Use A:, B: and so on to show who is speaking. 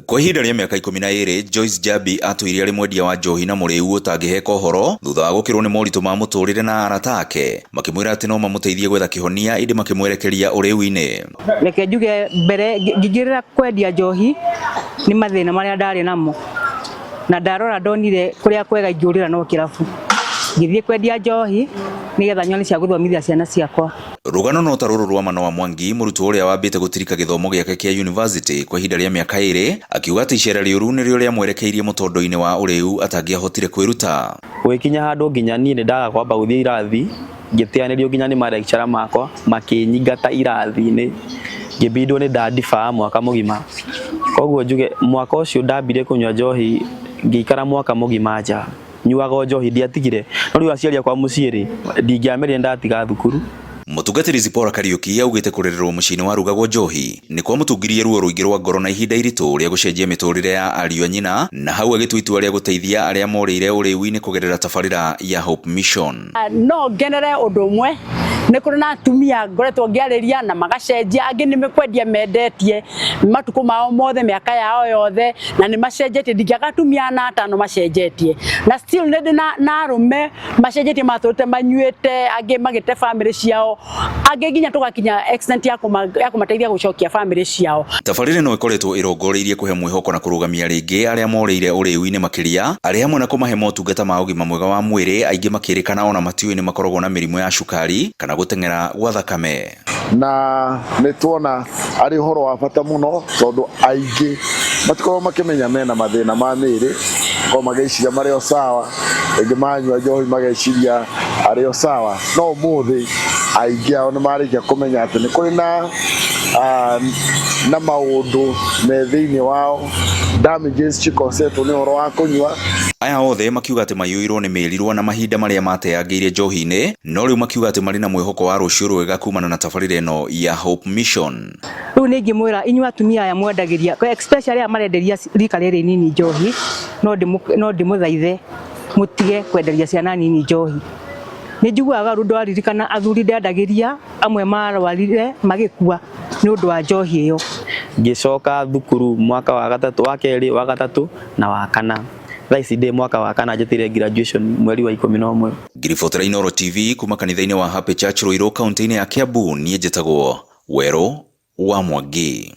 A: Kwa ihinda rĩa mĩaka 12, Joyce Njambi atũire arĩ mwendia wa njohi na mũrĩu ũtangĩheka ũhoro thutha wa gũkĩrwo nĩ moritũ ma mũtũrĩre na arata ake makĩmwĩra atĩ no mamũteithie gwetha kĩhonia ĩndĩ makĩmwerekeria ũrĩu-inĩ.
B: Reke njuge mbere ngĩingĩrĩra kwendia njohi nĩ mathĩna marĩa ndarĩ namo, na ndarora ndonire kũrĩa kwega ingĩũrĩra no kĩrabu. Ngĩthiĩ kwendia njohi nĩgetha nyone cia gũthomithia ciana ciakwa.
A: Rũgano no ta rũrũ rwa Manoa Mwangi, mũrutwo ũrĩa wambĩte gũtirika gĩthomo gĩake kĩa university kwa ihinda rĩa mĩaka 2, akiuga atĩ icera rĩũru nĩrĩo rĩamwerekeirie mũtondo-inĩ wa ũrĩu atangĩahotire kwĩruta.
C: Gũgĩkinya handũ nginya niĩ nĩ ndaga kwamba gũthiĩ irathi, ngĩteanĩrio nginya nĩ ma lecturer makwa makĩnyingata irathi-inĩ, ngĩbindwo nĩ nda defer mwaka mũgima. Koguo njuge mwaka ũcio ndambire kũnyua njohi ngĩikara mwaka mũgima nja, nyuaga o njohi ndiatigire. No rĩu aciari akwa mũciĩ rĩ, ndingĩamerire ndatiga thukuru.
A: Mũtungatĩri Zipporah Kariuki augĩte kũrererwo mũciĩ-inĩ warugagwo njohi nĩ kwamũtungirie ruo rũingĩ rwa ngoro na ihinda iritũ rĩa gũcenjia mĩtũrĩre ya ariũ a nyina, na hau agĩtua itua rĩa gũteithia arĩa morĩire ũrĩu-inĩ kũgerera tabarĩra ya Hope Mission.
D: No ngenere ũndũ ũmwe, nĩ kũrĩ na atumia ngoretwo ngĩarĩria na magacenjia, angĩ nĩ kwendia mendetie matukũ mao mothe, mĩaka yao yothe, na nĩ macenjetie. Ndingĩaga atumia ana atano macenjetie, na still nĩ ndĩ na arũme macenjetie, matũrĩte manyuĩte, angĩ magĩte bamĩrĩ ciao, angĩ nginya tũgakinya extent ya kũmateithia gũcokia bamĩrĩ ciao.
A: Tabarĩra ĩno ĩkoretwo ĩrongoreirie kũhe mwĩhoko na kũrũgamia rĩngĩ arĩa morĩire ũrĩu-inĩ, makĩria arĩ hamwe na kũmahe motungata ma ũgima mwega wa mwĩrĩ, aingĩ makĩrĩkana ona matiũĩ nĩ makoragwo na mĩrimũ ya cukari kana gũteng'era gwa thakame.
E: Na nĩ tuona arĩ ũhoro wa bata mũno tondũ aingĩ matikoragwo makĩmenya mena mathĩna ma mĩĩrĩ, makoragwo magĩciria marĩ o sawa, rĩngĩ manyua njohi mageciria arĩ o sawa, no ũmũthĩ aingĩ ao nĩ marĩkia kũmenya atĩ nĩ kũrĩ na maũndũ me thĩinĩ wao, damages cikosetwo nĩ ũhoro wa kũnyua.
A: Aya othe makiuga atĩ maiyũirwo nĩ mĩrirwa na mahinda marĩa mateangĩire njohi-inĩ, no rĩu makiuga atĩ marĩ na mwĩhoko wa rũciũ rwega kumana na tabarĩra ĩno ya Hope Mission.
B: Rĩu nĩ ingĩmwĩra inyuĩ atumia aya mwendagĩria, especially aya marenderia rika rĩrĩ nini njohi, no ndĩmũthaithe mũtige kwenderia ciana nini njohi. Nĩ njiguaga rũndũ waririkana athuri ndendagĩria amwe marwarire magĩkua nĩ ũndũ wa njohi ĩyo.
C: Ngĩcoka thukuru mwaka wa gatatũ, wa kerĩ, wa gatatũ na wa kana. Thaa ici ndĩ mwaka wa kana, njetereire graduation mweri wa 11.
A: Ngĩribotera Inooro TV kuma kanitha-inĩ wa Happy Church Ruiru, kaunti-inĩ ya Kiambu, niĩ njĩtagwo Werũ wa Mwangi.